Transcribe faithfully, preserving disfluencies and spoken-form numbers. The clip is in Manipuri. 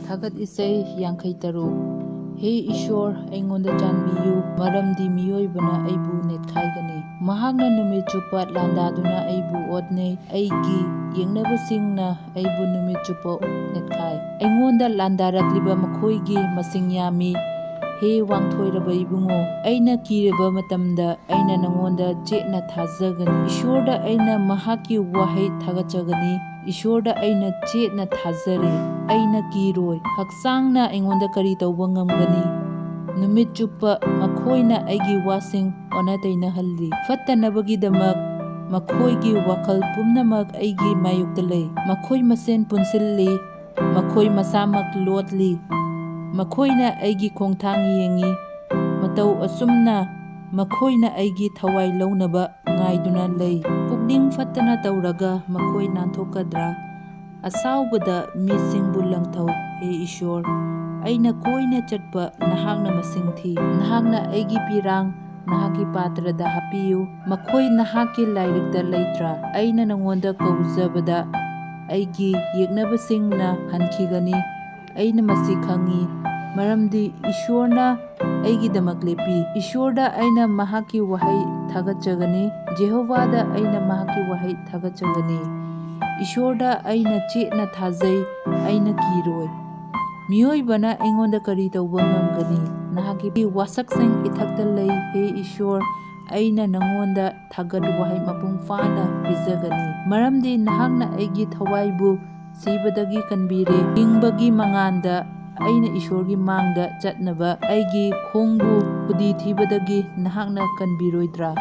ꯊꯥꯒꯠ ꯏꯁꯩ ꯌꯥꯡꯈꯩ ꯇꯔꯨꯛ꯫ ꯍꯦ ꯏꯁ꯭ꯋꯔ, ꯑꯩꯉꯣꯟꯗ ꯆꯥꯟꯕꯤꯌꯨ, ꯃꯔꯝꯗꯤ ꯃꯤꯑꯣꯏꯕꯅ ꯑꯩꯕꯨ ꯅꯦꯠꯈꯥꯏꯒꯅꯤ꯫ ꯃꯍꯥꯛꯅ ꯅꯨꯃꯤꯠ ꯆꯨꯞꯄ ꯂꯥꯟꯗꯥꯗꯨꯅ ꯑꯩꯕꯨ ꯑꯣꯠꯅꯩ, ꯑꯩꯒꯤ ꯌꯦꯛꯅꯕꯁꯤꯡꯅ ꯑꯩꯕꯨ ꯅꯨꯃꯤꯠ ꯆꯨꯞꯄ ꯅꯦꯠꯈꯥꯏ꯫ ꯑꯩꯉꯣꯟꯗ ꯂꯥꯟꯗꯥꯔꯛꯂꯤꯕ ꯃꯈꯣꯏꯒꯤ ꯃꯁꯤꯡ ꯌꯥꯝꯃꯤ꯫ ꯍꯦ ꯋꯥꯡꯊꯣꯏꯔꯕ ꯏꯕꯨꯡꯉꯣ, ꯑꯩꯅ ꯀꯤꯔꯕ ꯃꯇꯝꯗ ꯑꯩꯅ ꯅꯉꯣꯟꯗ ꯆꯦꯠꯅ ꯊꯥꯖꯒꯅꯤ꯫ ꯏꯁ꯭ꯋꯔꯗ ꯑꯩꯅ ꯃꯍꯥꯛꯀꯤ ꯋꯥꯍꯩ ꯊꯥꯒꯠꯆꯒꯅꯤ꯫ ꯏꯁ꯭ꯋꯔꯗ ꯑꯩꯅ ꯆꯦꯠꯅ ꯊꯥꯖꯔꯦ, ꯑꯩꯅ ꯀꯤꯔꯣꯏ꯫ ꯍꯛꯆꯥꯡꯅ ꯑꯩꯉꯣꯟꯗ ꯀꯔꯤ ꯇꯧꯕ ꯉꯝꯒꯅꯤ? ꯅꯨꯃꯤꯠ ꯆꯨꯞꯄ ꯃꯈꯣꯏꯅ ꯑꯩꯒꯤ ꯋꯥꯁꯤꯡ ꯑꯣꯟꯅ ꯇꯩꯅꯍꯜꯂꯤ꯫ ꯐꯠꯇꯅꯕꯒꯤꯗꯃꯛ ꯃꯈꯣꯏꯒꯤ ꯋꯥꯈꯜ ꯄꯨꯝꯅꯃꯛ ꯑꯩꯒꯤ ꯃꯥꯌꯣꯛꯇ ꯂꯩ꯫ ꯃꯈꯣꯏ ꯃꯁꯦꯟ ꯄꯨꯟꯁꯤꯜꯂꯤ, ꯃꯈꯣꯏ ꯃꯁꯥꯃꯛ ꯂꯣꯠꯂꯤ꯫ ꯃꯈꯣꯏꯅ ꯑꯩꯒꯤ ꯈꯣꯡꯊꯥꯡ ꯌꯦꯡꯏ꯫ ꯃꯇꯧ ꯑꯁꯨꯝꯅ ꯃꯈꯣꯏꯅ ꯑꯩꯒꯤ ꯊꯋꯥꯏ ꯂꯧꯅꯕ ꯉꯥꯏꯗꯨꯅ ꯂꯩ꯫ ꯄꯨꯛꯅꯤꯡ ꯐꯠꯇꯅ ꯇꯧꯔꯒ ꯃꯈꯣꯏ ꯅꯥꯟꯊꯣꯛꯀꯗ꯭ꯔꯥ? ꯑꯁꯥꯎꯕꯗ ꯃꯤꯁꯤꯡꯕꯨ ꯂꯪꯊꯧ, ꯍꯦ ꯏꯁ꯭ꯋꯔ꯫ ꯑꯩꯅ ꯀꯣꯏꯅ ꯆꯠꯄ ꯅꯍꯥꯛꯅ ꯃꯁꯤꯡ ꯊꯤ꯫ ꯅꯍꯥꯛꯅ ꯑꯩꯒꯤ ꯄꯤꯔꯥꯡ ꯅꯍꯥꯛꯀꯤ ꯄꯥꯇ꯭ꯔꯗ ꯍꯥꯞꯄꯤꯌꯨ꯫ ꯃꯈꯣꯏ ꯅꯍꯥꯛꯀꯤ ꯂꯥꯏꯔꯤꯛꯇ ꯂꯩꯇ꯭ꯔꯥ? ꯑꯩꯅ ꯅꯉꯣꯟꯗ ꯀꯧꯖꯕꯗ ꯑꯩꯒꯤ ꯌꯦꯛꯅꯕꯁꯤꯡꯅ ꯍꯟꯈꯤꯒꯅꯤ꯫ ꯑꯩꯅ ꯃꯁꯤ ꯈꯪꯏ, ꯃꯔꯝꯗꯤ ꯏꯁ꯭ꯋꯔꯅ ꯑꯩꯒꯤꯗꯃꯛ ꯂꯦꯞꯄꯤ꯫ ꯏꯁ꯭ꯋꯔꯗ ꯑꯩꯅ ꯃꯍꯥꯛꯀꯤ ꯋꯥꯍꯩ ꯊꯥꯒꯠꯆꯒꯅꯤ꯫ ꯖꯦꯍꯣꯚꯥꯗ ꯑꯩꯅ ꯃꯍꯥꯛꯀꯤ ꯋꯥꯍꯩ ꯊꯥꯒꯠꯆꯒꯅꯤ꯫ ꯏꯁ꯭ꯋꯔꯗ ꯑꯩꯅ ꯆꯦꯠꯅ ꯊꯥꯖꯩ, ꯑꯩꯅ ꯀꯤꯔꯣꯏ꯫ ꯃꯤꯑꯣꯏꯕꯅ ꯑꯩꯉꯣꯟꯗ ꯀꯔꯤ ꯇꯧꯕ ꯉꯝꯒꯅꯤ? ꯅꯍꯥꯛꯀꯤ ꯋꯥꯁꯛꯁꯤꯡ ꯏꯊꯛꯇ ꯂꯩ, ꯍꯦ ꯏꯁ꯭ꯋꯔ, ꯑꯩꯅ ꯅꯉꯣꯟꯗ ꯊꯥꯒꯠ ꯋꯥꯍꯩ ꯃꯄꯨꯡ ꯐꯥꯅ ꯄꯤꯖꯒꯅꯤ, ꯃꯔꯝꯗꯤ ꯅꯍꯥꯛꯅ ꯑꯩꯒꯤ ꯊꯋꯥꯏꯕꯨ ꯁꯤꯕꯗꯒꯤ ꯀꯟꯕꯤꯔꯦ꯫ ꯍꯤꯡꯕꯒꯤ ꯃꯉꯥꯟꯗ ꯑꯩꯅ ꯏꯁ꯭ꯋꯔꯒꯤ ꯃꯥꯡꯗ ꯆꯠꯅꯕ, ꯑꯩꯒꯤ ꯈꯣꯡꯕꯨ ꯈꯨꯗꯤ ꯊꯤꯕꯗꯒꯤ ꯅꯍꯥꯛꯅ ꯀꯟꯕꯤꯔꯣꯏꯗ꯭ꯔꯥ?